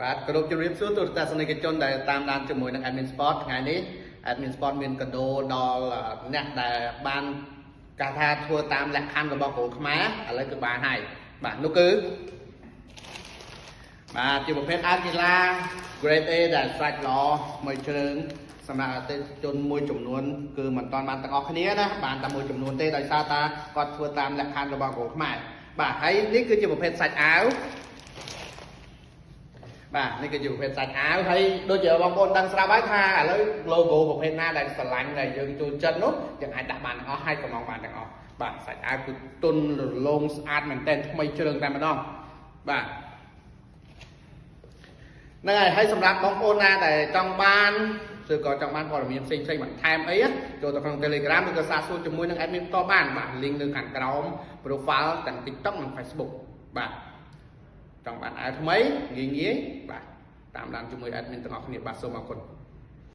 បាទគោរពជម្រាបសួរទូរទស្សនិកជនដែលតាមដានជាមួយនឹង Admin Sport ថ្ងៃនេះ Admin Sport មានកាដូដល់អ្នកដែលបានការថាធ្វើតាមលក្ខខណ្ឌរបស់គ្រូខ្មែរឥឡូវគឺបានហើយបាទនោះគឺបាទជាប្រភេទអាវកីឡា Grade A ដែលសាច់ល្អមួយជ្រើងសម្រាប់អតិថិជនមួយចំនួនគឺមិនតាន់បានទាំងអស់គ្នាណាបានតែមួយចំនួនទេដោយសារតាគាត់ធ្វើតាមលក្ខខណ្ឌរបស់គ្រូខ្មែរបាទហើយនេះគឺជាប្រភេទសាច់អាវ បាទនេះគឺជាប្រភេទសាច់អាវហើយដូចជាបងប្អូនដឹងស្រាប់ហើយថាឥឡូវ logo ប្រភេទណាដែលស្រឡាញ់ដែលយើងចូលចិត្តនោះយើងអាចដាក់បានទាំងអស់ហើយកំងបានទាំងអស់បាទសាច់អាវគឺទន់រលោងស្អាតមែនទែនថ្មីជ្រើងតែម្ដងបាទហ្នឹងហើយហើយសម្រាប់បងប្អូនណាដែលចង់បានឬក៏ចង់បានព័ត៌មានផ្សេងៗបន្ថែមអីចូលទៅក្នុង Telegram ឬក៏សាកសួរជាមួយនឹង admin ផ្ទាល់បានបាទ link នៅខាងក្រោម profile ទាំង TikTok និង Facebook បាទចង់បានអាវថ្មីងាយងាយបាទតាមដានជាមួយ admin ទាំងអស់គ្នាបាទសូមអរគុណ។